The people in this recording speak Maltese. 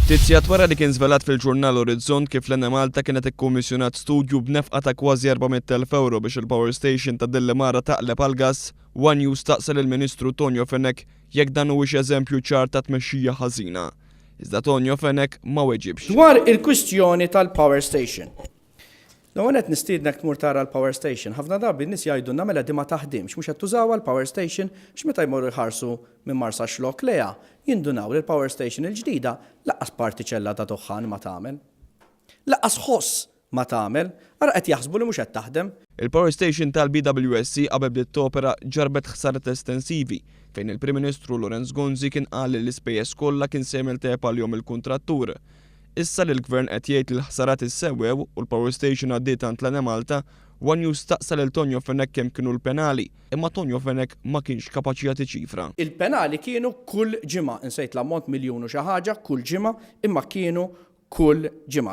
Ftit sigħat wara li kien żvelat fil-ġurnal Orizzont kif l-Enemalta kienet ikkummissjonat studju b'nefqa ta' kważi 400,000 ewro biex il-power station ta' Dillimara taqleb għall-gass, One News staqsa lill-Ministru Tonio Fenech jekk dan huwiex eżempju ċar ta' tmexxija ħażina. Iżda Tonio Fenech ma weġibx. Dwar il-kwistjoni tal-power station. L-ewwel nett nistiednek tmur tara l-power station. Ħafna drabi n-nies jgħidulna mela di ma taħdimx, mhux qed tużawha l-power station għax meta jmorru jħarsu minn Marsaxlokk lejha, jindunaw li l-power station il-ġdida lanqas partiċella ta' duħħan ma tagħmel. Lanqas ħoss ma tagħmel. Ara qed jaħsbu li mhux qed taħdem. Il-power station tal-BWSC qabel bdiet topera ġarrbet ħsarat estensivi fejn il-Prim Ministru Lawrence Gonzi kien qal li l-ispejjeż kollha kien se jagħmel tajjeb għalihom il-kuntrattur. Issa li l-Gvern qed jgħid li l-ħsarat issewwew u l-power station għaddiet għand l-Enemalta, One News staqsa lil Tonio Fenech kemm kienu l-penali, imma Tonio Fenech ma kienx kapaċi jagħti ċifra. Il-penali kienu kull ġimgħa, insejt l-ammont miljun u xi ħaġa kull ġimgħa, imma kienu kull ġimgħa.